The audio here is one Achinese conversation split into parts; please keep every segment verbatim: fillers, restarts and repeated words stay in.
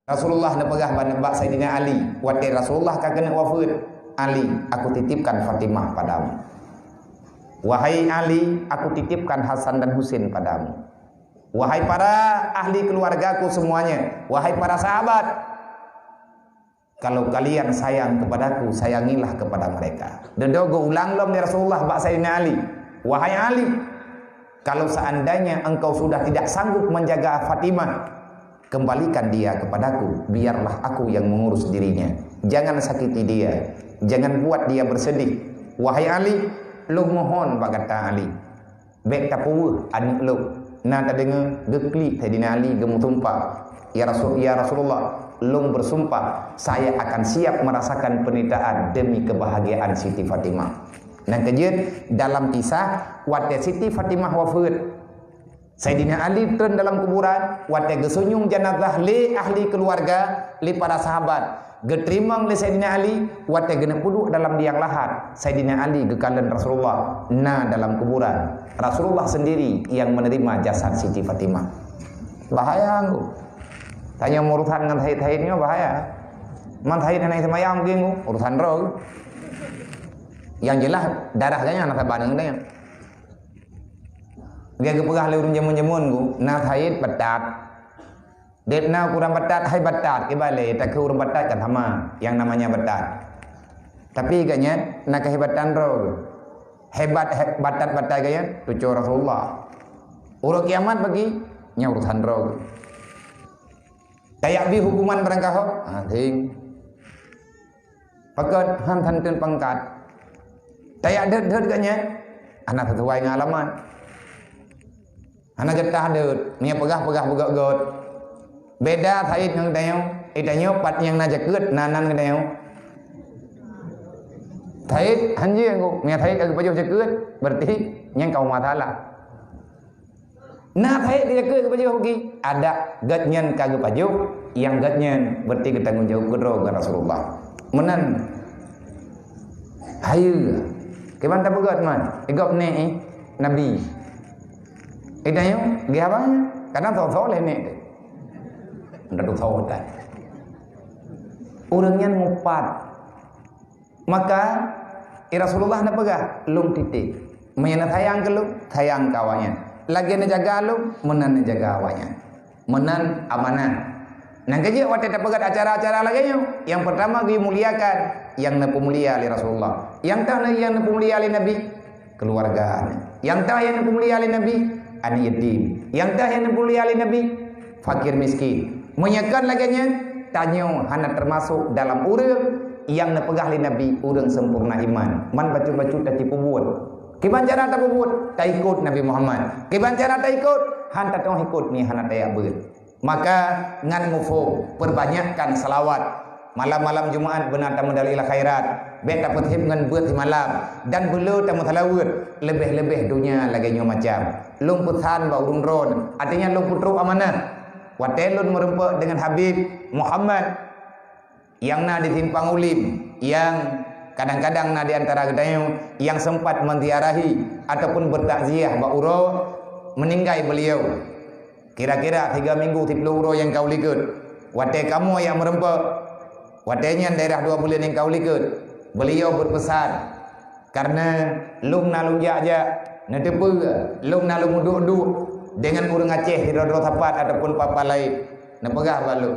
Rasulullah neupeugah bak, bak Saidina Ali, watée Rasulullah ka keuneuk wafeuet, "Ali, aku titipkan Fatimah padamu. Wahai Ali, aku titipkan Hasan dan Husain padamu. Wahai para ahli keluargaku semuanya, wahai para sahabat, kalau kalian sayang kepadaku, sayangilah kepada mereka." Dudoe geuulang lom lé Rasulullah bak Saidina Ali, "Wahai Ali, kalau seandainya engkau sudah tidak sanggup menjaga Fatimah, kembalikan dia kepadaku, biarlah aku yang mengurus dirinya. Jangan sakiti dia, jangan buat dia bersedih. Wahai Ali, lôn mohon bak gata Ali, bék tapeuweueh aneuëk lôn." Na tadeungoe geuklik Saidina Ali geumeusumpah, "Ya Rasul, ya Rasulullah, lôn bersumpah, saya akan siap merasakan penderitaan demi kebahagiaan Siti Fatimah." Nyang keujeuet, dalam kisah, watée Siti Fatimah wafeuet, Saidina Ali treun dalam kuburan, watée geusunyueng janazah lé ahli keluarga, lé para sahabat, geuteurimong lé Saidina Ali, watée geuneuk peuduek dalam liang lahat, Saidina Ali geukalon Rasulullah na dalam kuburan. Rasulullah sendiri yang menerima jasad Siti Fatimah. Bahaya ngku. Tanyoe urusan ngon Said-Said nyoe bahaya. Man Said hana seumayang mungkin ngku, urusan droe. Yang jelas darah ganya hana saban ngon ganya. Dia geupeugah lé ureuëng jameun-jameun ngku, na Said batat. Dek na kurang batat, hai batat, kiban lé, takheun ureuëng batat kan sama, yang namanya batat. Tapi ganya na kehebatan droe. Hebat, he-, batat-batat gaya, cucu Rasulullah. Uroe kiamat bagi, nya urusan droe. Tayak bi hukuman barangkaho, ha, ding. Pakon han santeun pangkat. Tayak deuet-deuet ganya, hana sesuai ngon alamat. Hana geutah deuet, meunyoe peugah-peugah beugöt-göt. Beda Said ngon geutanyoe, geutanyoe pat nyang na jakeuet, na nan geutanyoe. Said hanjeuet ngku, meunyoe Said ka geupajoh jakeuet, berarti nyang ka masalah. Na Said di jakeuet geupajoh bagi, adak geutanyoe ka geupajoh, nyang geutanyoe berarti geutanggong jaweueb keudroe ngon Rasulullah. Meunan. Hayeue. Kiban tapeugöt man, igop nek, eh, Nabi. Geutanyoe, geuhaba nyan, kadang soe-soe lé nek. Ndak soe tan. Ureuëng nyan mupat. Maka, eh, Rasulullah na peugah, "Lôn titip. Meunyoe na sayang keu lôn, sayang keu awaknyan. Lagée na jaga lôn, meunan na jaga awaknyan." Meunan amanah. Nyang keujeuet watée tapeugöt acara-acara lagée nyoe, nyang peurtama geumuliakan nyang neupeumulia lé Rasulullah. Nyang toh nyang neupeumulia lé Nabi, keuluwarga. Nyang toh nyang neupeumulia lé Nabi, aneuëk yatim. Nyang toh nyang neupeumulia lé Nabi, fakir miskin. Meunyoe kon lagée nyan, tanyoe hana teumasok dalam ureuëng nyang neupeugah lé Nabi ureuëng sempurna iman. Man bacut-bacut tacipeubuet. Kiban cara tapeubuet? Taikot Nabi Muhammad. Kiban cara taikot? Han tatong ikot meunyoe hana tayak beuet. Maka ngan muphom, peubanyakkan salawat. Malam-malam Jumaat beuna tameudalil khairat. Bék tapeutheb ngon beuet simalam dan beuleu tameusalaweuet, leubeh-leubeh donya lagée nyoe macam. Lôn peusan bak ureuëng droen, artinya lôn peutrok amanah. Watée lôn meurumpok deungon Habib Muhammad, nyang na di Simpang Ulim, nyang kadang-kadang na di antara geutanyoe nyang sempat menziarahi ataupun bertakziah bak uroe meninggai beliau. Kira-kira tiga minggu siplôh uroe nyang ka u likot, watée kamoe nyang meurumpok, watée nyan daerah dua buleuen nyang ka u likot, beliau berpesan, Kareuna lôn na lôn jak-jak, neuteupeue lôn na lôn meuduek-duek deungon ureuëng Aceh sidroe-droe sapat ataupun papa laén. Neupeugah bak lôn,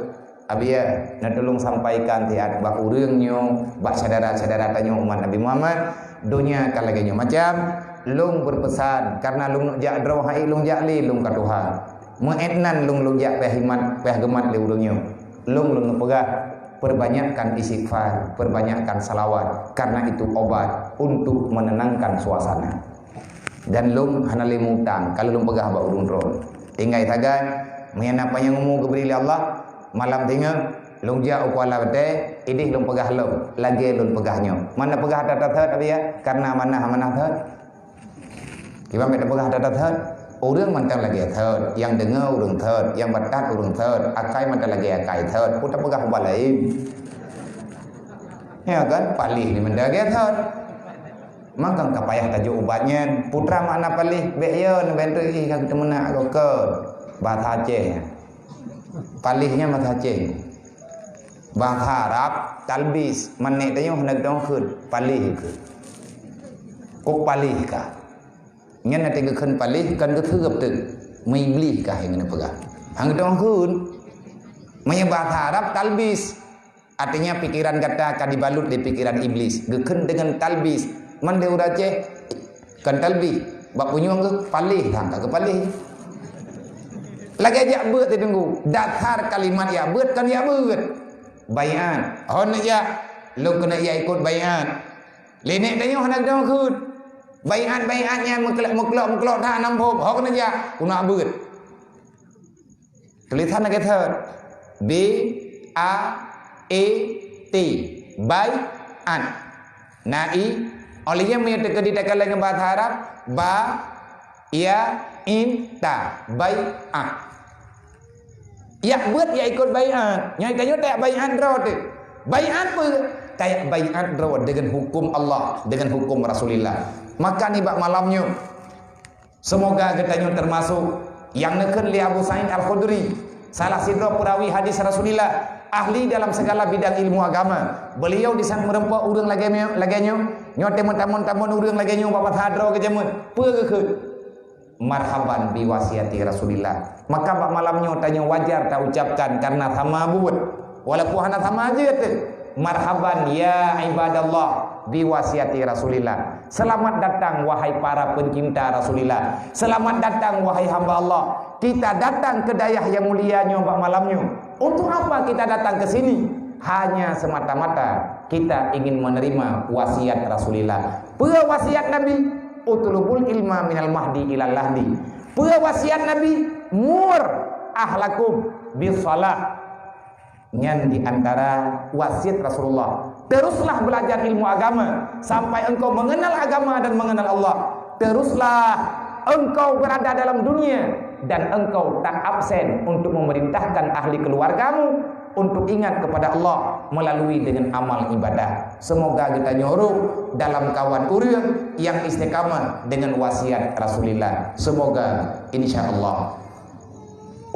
"Abiya, neutulông sampaikan siat bak ureuëng nyoe, bak syedara-syedara tanyoe umat Nabi Muhammad, donya ka lagée nyoe macam, lôn beupeusan, kareuna lôn jak droe hai lôn jak lé lôn ka tuha." Meu'et nan lôn, lôn jak payah himat, payah geumat lé ureuëng nyoe. Lôn, lôn neupeugah, peubanyakkan istighfar, peubanyakkan salawat, karena itu obat untuk menenangkan suasana. Dan lôn hana lé mutang, ka lôn peugah bak ureuëng droe. Tinggai sagai, meunyo na panyang umu geubri lé Allah, malam singoh, lôn jak u Kuala Batée, ideh lôn peugah lom, lagée lôn peugah nyoe. Mana peugah that-that, Abiya, karena amanah-amanah that. Kiban bék tapeugah that-that. Ureuëng mantong lagée that, nyang deungoe ureuëng that, nyang batat ureuëng that, akai mantong lagée akai that, peue tapeugah ubat laén. Ya kan? Paléh ni mantong lagée that. Maka ka payah tajok ubat nyan. Peue treuk makna paléh, bék yo neubantu ih ka teumeunak gokon. Bahasa Aceh. Paléh nyan bahasa Aceh. Bahasa Arab, talbis, man nèk tanyoe hana geuteu'oh kheun, paléh kheun. Kok paléh ka? Nyan na geukheun paléh, kon geuteu'oh teuk. Meuiblih ka nyang neupeugah. Hana geuteu'oh kheun. Meunyoe bahasa Arab, talbis. Artinya, pikiran gata ka dibalut lé pikiran iblis. Geukheun deungon talbis. Man lé ureueng Aceh, kon talbis. Bak punyueng geuh, paléh, hang ka geupaléh. Lagèe jak beuet teudeungoe. Dasar kalimat jak beuet, kon jak beuet. Baiat. Ho neujak, lôn keuneuk jak ikot baiat. Lé nèk tanyoe hana geuteu'oh kheun. Baiat-baiat nyan meuklok-meuklok that nam phom. Ho keuneuk jak, keuneuk beuet. Tulisan lagèe thot. B, A, E, T. Baiat. Na i, óh lheueh nyan meunyoe teukeudi takalon ngon bahasa Arab, ba, ya, in, ta. Baiat. Jak beuet jak ikot baiat. Nyoe tanyoe tajak baiat droe teuh. Baiat peue? Tajak baiat droe deungon huköm Allah, deungon huköm Rasulillah. Maka nibak malam nyoe, seumoga geutanyoe teumasok nyang neukheun lé Abu Sa'id Al-Khudri, salah sidroe peurawi hadis Rasulillah, ahli dalam segala bidang ilmu agama. Beliau disan meureumpok ureueng lagèe nyoe, lagèe nyoe, nyoe teumon-teumon ureueng lagèe nyoe bak masa droe geujameun. Peue geukheun? Marhaban bi wasiati Rasulillah. Maka bak malam nyoe tanyoe wajar taucapkan karena sama buet. Walaupun hana sama jeuet teuh. Marhaban ya ibadallah bi wasiati Rasulillah. Selamat datang wahai para pencinta Rasulillah. Selamat datang wahai hamba Allah. Kita datang ke dayah yang mulia nyoe bak malam nyoe. Untuk apa kita datang ke sini? Hanya semata-mata kita ingin menerima wasiat Rasulillah. Peue wasiat Nabi? "Utlubul ilma minal mahdi ilal lahdi." Peue wasiat Nabi? "Mur ahlakum bis shalah." Nyan di antara wasiat Rasulullah. Teruslah belajar ilmu agama sampai engkau mengenal agama dan mengenal Allah. Teruslah engkau berada dalam dunia dan engkau tak absen untuk memerintahkan ahli keluargamu untuk ingat kepada Allah melalui dengan amal ibadah. Semoga geutanyoe rôh dalam kawan ureueng nyang istiqamah dengan wasiat Rasulillah. Semoga, insya Allah.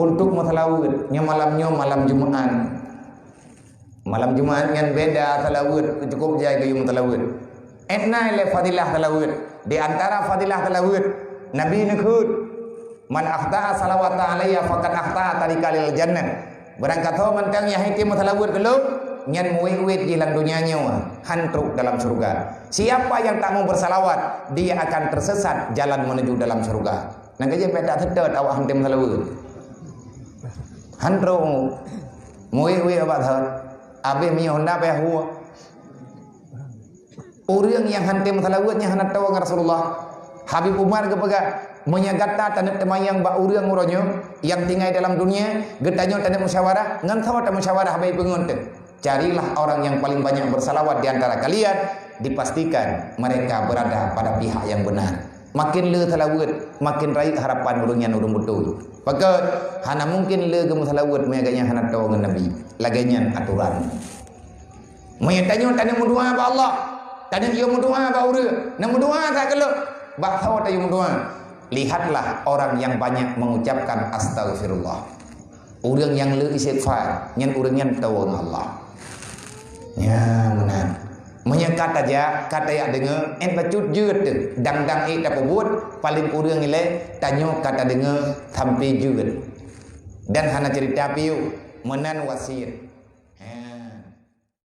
Untuk meuseulaweuet, nyoe malam nyoe malam Jumaat. Malam Jumaat nyan beda seulaweuet, cukup jai geuyue meuseulaweuet. Ét na ilèe fadilah seulaweuet. Di antara fadilah seulaweuet, Nabi neukheun, "Man akhta'a salawatan alayya faqad akhta'a tariqan ilal jannah." Barangkasoe mantong nyang han item meuseulaweuet keu lôn, nyan meuwét-wét jih lam donya nyoe, han trok dalam syeuruga. Siapa yang tak mau bersalawat, dia akan tersesat jalan menuju dalam syeuruga. Nyang keujeuet bèk taseutôt awak han item meuseulaweuet. Han trok. Meuwét-wét bak thon. Abéh minyeuk honda payah huwa. Ureueng nyang han item meuseulaweuet nyan hana toe ngon Rasulullah. Habib Umar geupeugah, "Meunyoe gata taneuk teumayang bak ureueng uroe nyoe nyang tinggai dalam dunia, geutanyoe taneuk musyawarah, ngon soe tamusyawarah haba ipeungon teuh? Carilah orang yang paling banyak bersalawat di antara kalian, dipastikan mereka berada pada pihak yang benar." Makin le seulaweuet, makin rayeuk harapan ureueng nyan ureueng beutôi. Pakon, hana mungken le geumeuseulaweuet meunyo gobnyan hana toe ngon Nabi. Lagèe nyan atoran. Meunyo tanyoe taneuk meudoa bak Allah, taneuk yue meudoa bak ureueng, neumeudoa that keu lôn. Bak soe tayue meudoa? Lihatlah orang yang banyak mengucapkan astaghfirullah. Ureueng nyang le istighfar, nyan ureueng nyan toe ngon Allah. Nyan meunan. Meunyo ka tajak, ka tajak deungoe, ét bacut jeuet teuh. Dang-dang ék tapeubuet, paléng kureueng ilèe, tanyoe ka tadeungoe sampoe jeuet. Dan hana cerita piôh, meunan wasiet. Ha.